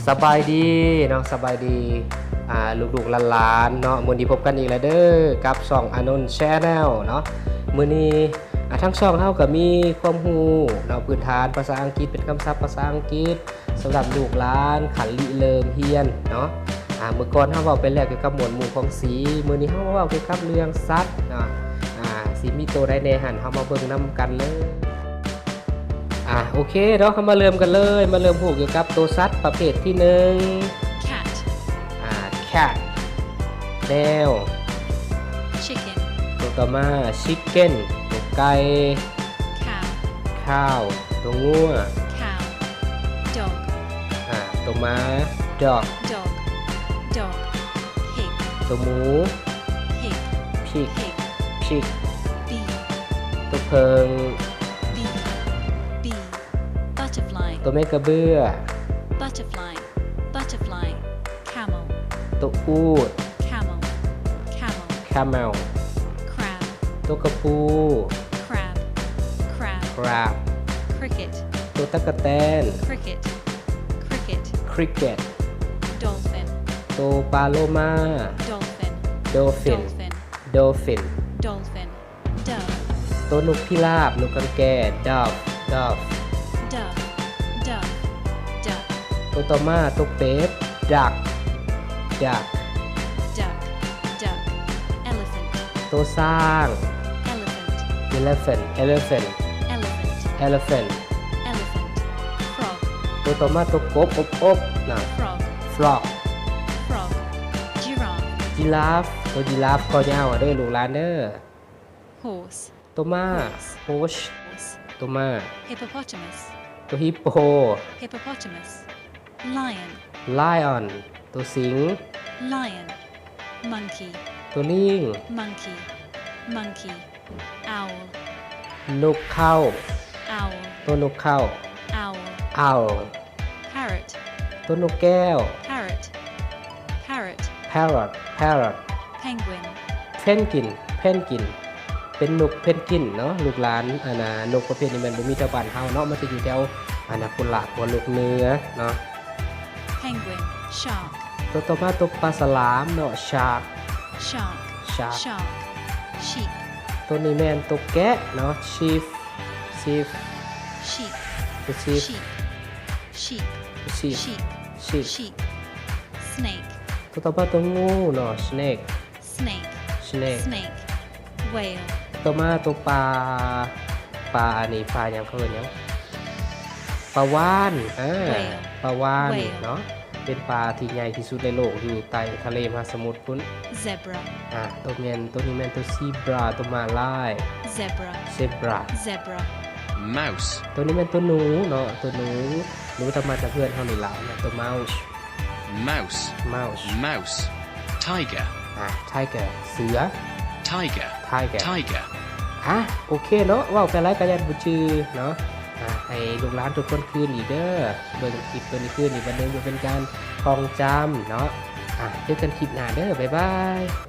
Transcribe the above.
ສະບາຍດີເນາະ ສະບາຍດີ ອ່າ ລູກໆຫຼານໆເນາະ. ມື້ນີ້ພົບກັນອີກແລ້ວເດີ ກັບຊ່ອງອານົນ Channel ເນາະ. ມື້ນີ້ ອ່າ ທາງຊ່ອງເຮົາກໍມີຄວາມຮູ້ເນາະ ພື້ນຖານພາສາອັງກິດ ເປັນຄຳສັບພາສາອັງກິດ ສຳລັບລູກຫຼານຂັ້ນລິເລີ່ມຮຽນເນາະ. ອ່າ ມື້ກ່ອນເຮົາເວົ້າໄປແລ້ວກ່ຽວກັບໝວດໝູ່ຂອງສີ, ມື້ນີ້ເຮົາມາເວົ້າກ່ຽວກັບເລື່ອງສັດເນາະ. ອ່າ ຊິມີໂຕໃດແດ່ຫັ້ນ ເຮົາມາເບິ່ງນຳກັນເລີຍ. ອ່າ ໂອເຄເນາະ ເຮົາມາເລີ່ມກັນເລີຍ. ມາເລີ່ມຮູ້ກ່ຽວກັບໂຕສັດປະເພດທີໜຶ່ງ Cat. ອ່າ Cat ແມວ. Chicken. ໂຕຕໍ່ມາ Chicken ໂຕໄກ່. Cow. Cow ໂຕງົວ. Cow. Dog. ອ່າ ໂຕໝາ Dog. Dog. Dog. Pig. ໂຕໝູ Pig. Pig. Pig. Pig. Bee. ໂຕເຜິ້ງ. Bee. Bee. Butterfly. ໂຕແມ່ກະເບື້ອ. Butterfly. Butterfly. Camel. ໂຕອູດ. Camel. Camel. Camel. Crab. ໂຕກະປູ. Crab. Crab. Crab. Cricket. ໂຕຕັກກະແຕນ. Cricket. Cricket. Cricket. Dolphin. ໂຕປາໂລມາ. Dolphin. Dolphin. Dolphin. Dolphin. Dolphin. Dove. ໂຕນົກພິລາບ, ນົກກາງແກ. Dove. Dove. Dove. Dove. Duck. ໂຕຕໍ່ມາ, ໂຕເປັດ. Duck. Duck. Duck. Duck. Elephant. ໂຕຊ້າງ. Elephant. Elephant. Elephant. Elephant. Elephant. Elephant. Frog. ໂຕຕໍ່ມາ, ໂຕກົບ, ອົບ, ອົບ, ນະ. Frog. Frog. Frog. Giraffe. Giraffe. ໂຕ Giraffe ຄໍຍາວ ເດີລູກຫຼານເດີ. Horse. ໂຕມ້າ. Horse. Horse. Horse. ໂຕມ້າ. Hippopotamus. ໂຕຮິບໂປ. Hippopotamus. Lion. Lion. ໂຕສິງ. Lion. Monkey. ໂຕລີງ. Monkey. Monkey. Owl. ນົກເຄົ້າ. Owl. ໂຕນົກເຄົ້າ. Owl. Owl. Parrot. ໂຕນົກແກ້ວ. Parrot. Parrot. Parrot. Parrot. Penguin. ເພນກິນ. ເພນກິນ ເປັນນົກເພນກິນເນາະ ລູກຫຼານ. ອັນນ່າ ນົກປະເພດນີ້ແມ່ນບໍ່ມີແຖວບ້ານເຮົາເນາະ ມັນຈະຢູ່ແຖວ ອັນນ່າ ພຸ້ນລະ ພວກໂລກເໜືອເນາະ. Penguin. Shark. ໂຕຕໍ່ມາ ໂຕປາສະຫຼາມເນາະ Shark. Shark. Shark. Shark. Sheep. ໂຕນີ້ແມ່ນໂຕແກະເນາະ Sheep. Sheep. Sheep. ໂຕ Sheep. Sheep. Sheep. Sheep. Sheep. Sheep. Snake. ໂຕຕໍ່ມາ ໂຕງູເນາະ Snake. Snake. Snake. Snake. Whale. ຕໍ່ມາ ໂຕປາ ປາອັນນີ້ ປາຫຍັງ ເຂົາເອີ້ນຫຍັງ ປາວານ. ເອີ Whale. ປາວານ Whale. ເນາະ ເປັນປາທີ່ໃຫຍ່ທີ່ສຸດໃນໂລກ ຢູ່ໃຕ້ທະເລມະຫາສະໝຸດພຸ້ນ. Zebra. ອ່າ ໂຕແມ່ນ ໂຕນີ້ແມ່ນໂຕຊີບຣາ ໂຕມ້າລາຍ. Zebra. Zebra. Zebra. Mouse. ໂຕນີ້ແມ່ນໂຕໜູເນາະ ໂຕໜູ ໜູທຳມະດາເພື່ອນເຮົານີ້ລະ ແມ່ນໂຕ Mouse. Mouse. Mouse. Mouse. Tiger. ອ່າ Tiger ເສືອ. Tiger. Tiger. Tiger. ອ່າ ໂອເຄເນາະ ເວົ້າໄປຫຼາຍກະຢ້ານບໍ່ຈື່ເນາະ. ອ່າ ໃຫ້ລູກຫຼານທຸກຄົນຄືນອີກເດີ ເບິ່ງຄລິບຕົວນີ້ຄືນອີກບາດໜຶ່ງ ເພື່ອເປັນການທ່ອງຈຳເນາະ. ອ່າ ເຈີກັນຄລິບໜ້າເດີ ບາຍບາຍ.